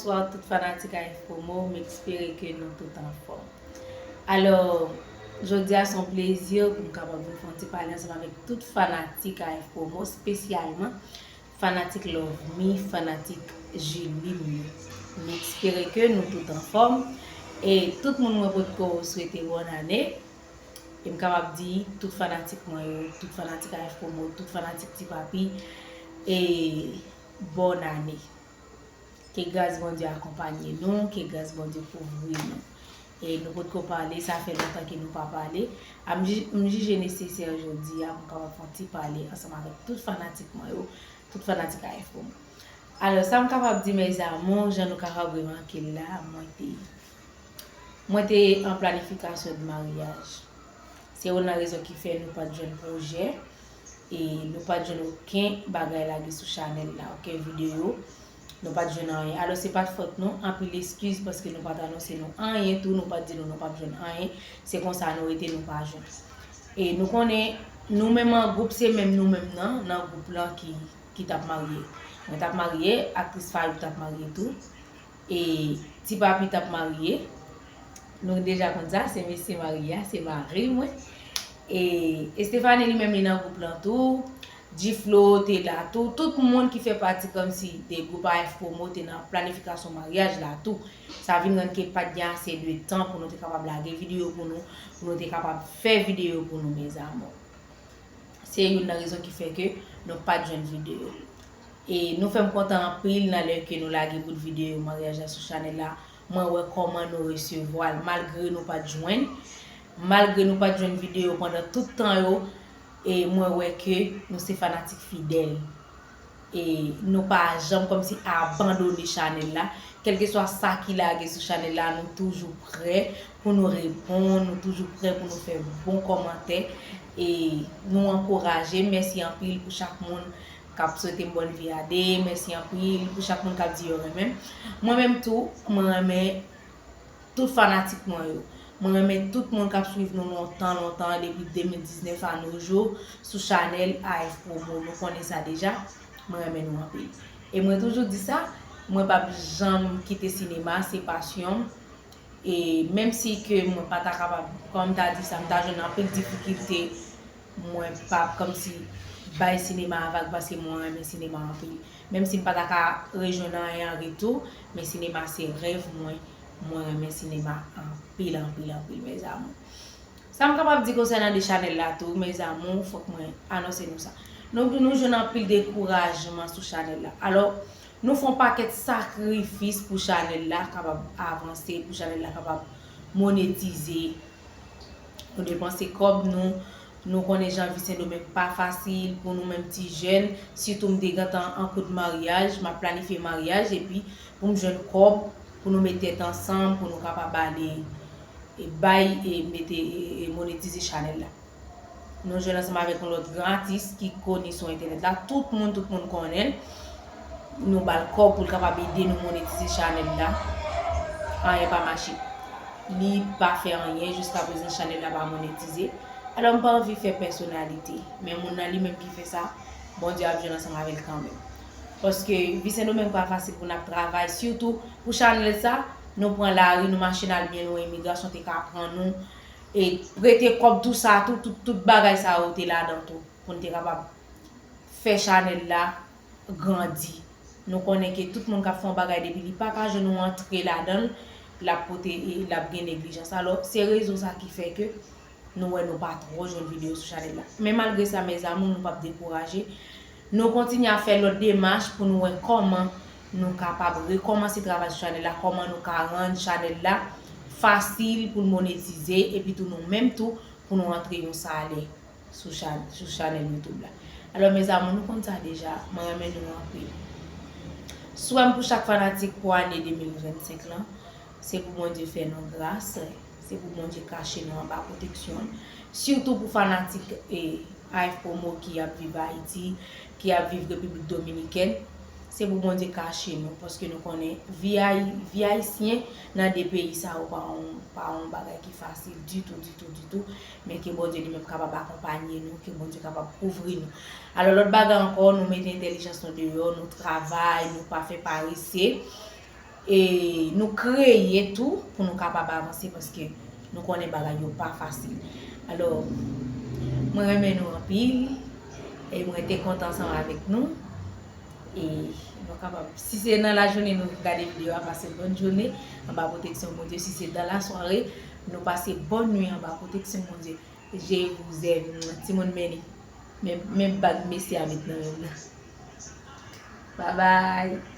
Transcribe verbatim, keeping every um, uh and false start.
Bonswa tout fanatik A F Promo, m espere ke nou tout anfòm. Alò, jodi a se yon plezi pou m kapab vin fè yon ti pale ansanm avèk tout fanatik A F Promo, espesyalman fanatik Love Me, fanatik Julie m yo. M espere ke nou tout anfòm. E tout moun mwen potko swete bòn ane. E m kapab di tout fanatik mwen yo, tout fanatik A F Promo, tout fanatik Ti Papi, e bòn ane. Ke gras Bondye akonpanye nou, ke gras Bondye kouvri nou. E nou potko pale, sa fè lontan ke nou pa pale. A, m ji- m jije nesesè jodi a pou m kapab fè yon ti pale ansanm avèk tout fanatik mwen yo, tout fanatik A F Promo. Alò, sa m kapab di, mes amours, jan nou kapab remake l la, mwen te, mwen te an planifikasyon de maryaj. Se youn nan rezon ki fè nou pa t jwenn pwojè e nou pa t jwenn okenn bagay lage sou chanèl la, okenn videyo. Nou pa t jwenn anyen. Alò, se pa t fòt nou, anpil eskiz paske nou pa t anonse nou anyen tou, nou pa t di nou nou p ap jwenn anyen. Se konsa nou rete, nou pa jwenn. E nou konnen, nou menm an gwoup, se menm nou menm nan, nan gwoup lan ki, ki t ap marye. Mwen t ap marye, aktris Fayouk t ap marye tou. E Ti Papi t ap marye. Nou deja konn sa, se mesye marye a, se mari mwen. E Estefani li menm li nan gwoup lan tou. G-Flow te la tou. Tout moun ki fè pati kòmsi de gwoup A F Promo te nan planifikasyon maryaj la tou. Sa vin rann ke pa t gen ase de tan pou nou te kapab lage videyo pou nou, pou nou te kapab fè videyo pou nou, mes amours. Se youn nan rezon ki fè ke nou pa t jwenn videyo. E nou fè m kontan anpil nan lè ke nou lage bout videyo maryaj la sou chanèl la. Mwen wè kòman nou resevwa l, malgre nou pa t jwenn, malgre nou pa t jwenn videyo pandan tout tan yo, e mwen wè ke nou se fanatik fidèl. E nou pa janm kòmsi abandone chanèl la. Kèlkeswa sa ki lage sou chanèl la, nou toujou prè pou nou reponn, nou toujou prè pou nou fè bon kòmantè. E nou ankouraje. Mèsi anpil pou chak moun k ap swete m bòn vi a de. Mèsi anpil pou chak moun k ap di yo renmen m. Mwen menm tou, mwen renmen tout fanatik mwen yo. Mwen renmen tout moun k ap swiv nou lontan, lontan, depi de mil diznèf a nos jours, sou chanèl A F Promo. Nou konnen sa deja. Mwen renmen nou anpil. E mwen toujou di sa, mwen p ap janm kite sinema, se pasyon m. E menm si ke mwen pa ta kapab, kòm m ta di sa, m ta jwenn anpil difikilte, mwen p ap kòmsi bay sinema a vag paske mwen renmen sinema anpil. Menm si m pa ta ka rejwenn anyen an retou, men sinema se rèv mwen. Mwen renmen sinema anpil, anpil, anpil, mes amours. Sa m kapab di konsènan de chanèl la tou, mes amours, fòk mwen anonse nou sa. Nou, nou jwenn anpil dekourajman sou chanèl la. Alò, nou fè yon pakèt sakrifis pou chanèl la kapab avanse, pou chanèl la kapab monetize. Nou depanse kòb nou. Nou konnen jan vi Sendomeng pa fasil pou nou menm ti jèn. Sitou m te gentan an kout maryaj, m ap planifye maryaj, epi pou m jwenn kòb, pou nou met tèt ansanm, pou nou kapab ale e bay e mete e, e monetize chanèl la. Nou jwenn ansanm avèk yon lòt gran atis ki koni sou entènèt la. Tout moun, tout moun konnen l. Nou ba l kòb pou l kapab ede nou monetize chanèl la. Anyen pa mache. Li pa fè anyen, jiska prezan chanèl la pa monetize. Alò, m pa anvi fè pèsonalite, men moun nan li menm ki fè sa, Bondye ap jwenn ansanm avè l kanmenm. Paske vi Sendomeng pa fasil pou n ap travay, sitou pou chanèl sa, nou pran lari, nou mache n al byen lwen, imigrasyon te ka pran nou, e prete kòb, tou sa, tout, tout, tout bagay sa yo te ladan tou, pou n te kapab fè chanèl la grandi. Nou konnen ke tout moun k ap fè yon bagay, depi li pa ka jwenn yon antre ladan l, l ap pote, e l ap gen neglijans. Alò, se rezon sa ki fè ke nou wè nou pa twò jwenn videyo sou chanèl la. Men malgre sa, mes amours, nou p ap dekouraje. Nou kontinye ap fè lòt demach pou nou wè kòman nou kapab rekòmanse travay sou chanèl la, kòman nou ka rann chanèl la fasil pou l monetize, epi tou nou menm tou pou nou rantre yon salè sou chan-, sou chanèl YouTube la. Alò, mes amours, nou konn sa deja, mwen renmen nou anpil. Swè m pou chak fanatik pou ane de mil vennsenk lan, se pou Bondye fè nou gras, se pou Bondye kache nou anba pwoteksyon l. Sitou pou fanatik, e, A F Promo ki ap viv Ayiti, ki ap viv Repiblik Dominikèn, se pou Bondye kache nou, paske nou konnen vi ayi-, vi ayisyen nan de peyi sa yo pa yon, pa yon bagay ki fasil ditou, ditou, ditou. Men ke Bondye li menm kapab akonpanye nou, ke Bondye kapab kouvri nou. Alò, lòt bagay ankò, nou mete entèlijans nou deyò, nou travay, nou pa fè parese. e nou kreye tou pou nou kapab avanse, paske nou konnen bagay yo pa fasil. Alò, mwen renmen nou anpil, e mwen te kontan ansanm avèk nou. E nou kapab, si se nan lajounen nou gade videyo a, pase bòn jounen anba pwoteksyon Bondye. Si se dans la soirée, nou pase bòn nwi anba pwoteksyon Bondye. Je vous aime, timoun, men li. Men, men bag mesye a met nan men m nan. Bye bye.